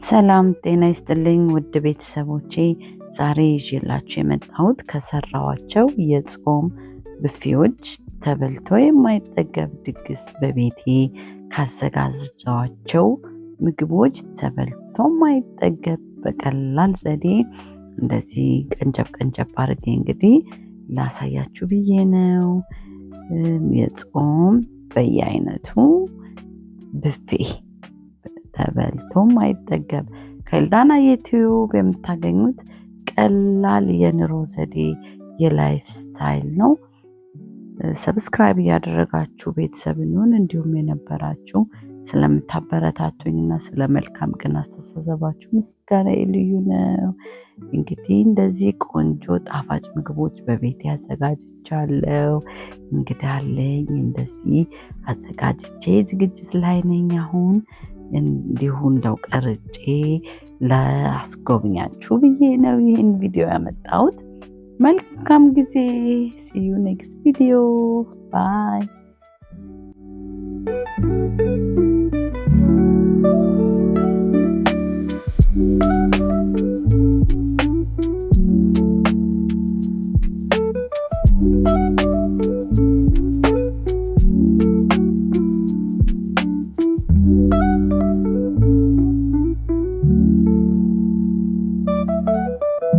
ሰላም ጤና ይስጥልኝ ውድ ቤተሰቦቼ፣ ዛሬ ይዤላችሁ የመጣሁት ከሰራኋቸው የጾም ብፌዎች ተበልቶ የማይጠገብ ድግስ በቤቴ ካዘጋጀኋቸው ምግቦች ተበልቶ የማይጠገብ በቀላል ዘዴ እንደዚህ ቀንጨብ ቀንጨብ አድርጌ እንግዲህ ላሳያችሁ ብዬ ነው። የጾም በየአይነቱ ብፌ ተበልቶ ማይጠገብ ከኤልዳና ዩቲዩብ የምታገኙት ቀላል የኑሮ ዘዴ የ lifestyle ነው። Subscribe እያደረጋችሁ ቤተሰብ እንሁን። እንዲሁም የነበራችሁ ስለምታበረታቱኝና ስለ መልካም ቅን አስተሳሰባችሁ ምስጋና ልዩ ነው። እንግዲህ እንደዚህ ቆንጆ ጣፋጭ ምግቦች በቤት ያዘጋጅቻለሁ። እንግዲህ አለኝ እንደዚህ አዘጋጅቼ ዝግጅት ላይ ነኝ አሁን እንዲሁ እንደው ቀርጬ ላስጎብኛችሁ ብዬ ነው ይህን ቪዲዮ ያመጣሁት። መልካም ጊዜ። See you next video, bye.